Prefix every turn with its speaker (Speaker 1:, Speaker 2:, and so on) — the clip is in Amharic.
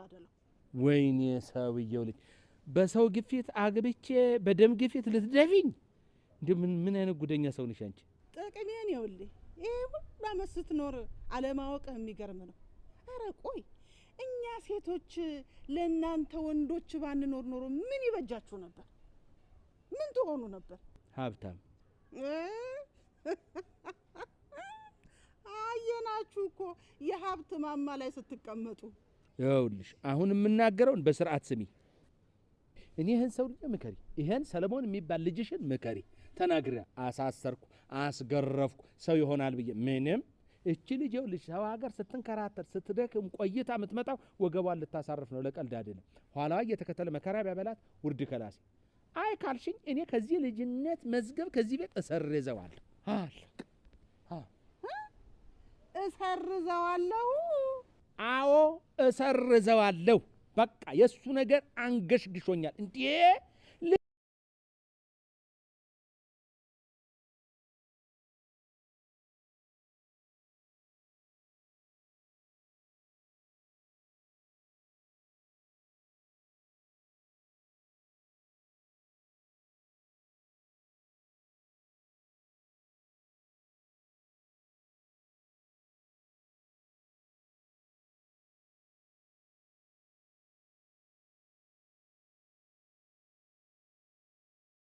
Speaker 1: የምታደላው።
Speaker 2: ወይኔ ሰውየው ልጅ በሰው ግፊት አግብቼ በደም ግፊት ልትደፊኝ? እንደ ምን ምን አይነት ጉደኛ ሰው ነሽ አንቺ?
Speaker 1: ጥቅሜን ይኸውልህ፣ ይሄ ሁሉ ዓመት ስትኖር አለማወቅህ የሚገርም ነው። ኧረ ቆይ እኛ ሴቶች ለእናንተ ወንዶች ባንኖር ኖሮ ምን ይበጃችሁ ነበር? ምን ትሆኑ ነበር?
Speaker 2: ሀብታም።
Speaker 1: እ? አየናችሁ እኮ የሀብት ማማ ላይ ስትቀመጡ።
Speaker 2: ይኸውልሽ አሁን የምናገረውን በስርዓት ስሚ። እኔ ይህን ሰው ልጅ ምከሪ፣ ይህን ሰለሞን የሚባል ልጅሽን ምከሪ። ተናግሬ አሳሰርኩ፣ አስገረፍኩ ሰው ይሆናል ብዬ ምንም። እቺ ልጅ ይኸውልሽ ሰው ሀገር ስትንከራተት ስትደክም ቆይታ የምትመጣው ወገቧን ልታሳርፍ ነው፣ ለቀልድ አይደለም። ኋላዋ እየተከተለ መከራ ቢያበላት ውርድ ከላሴ። አይ ካልሽኝ እኔ ከዚህ ልጅነት መዝገብ ከዚህ ቤት እሰርዘዋለሁ። አለቀ።
Speaker 1: እሰርዘዋለሁ።
Speaker 2: አዎ እሰርዘዋለሁ። በቃ የእሱ ነገር አንገሽግሾኛል። እንዴ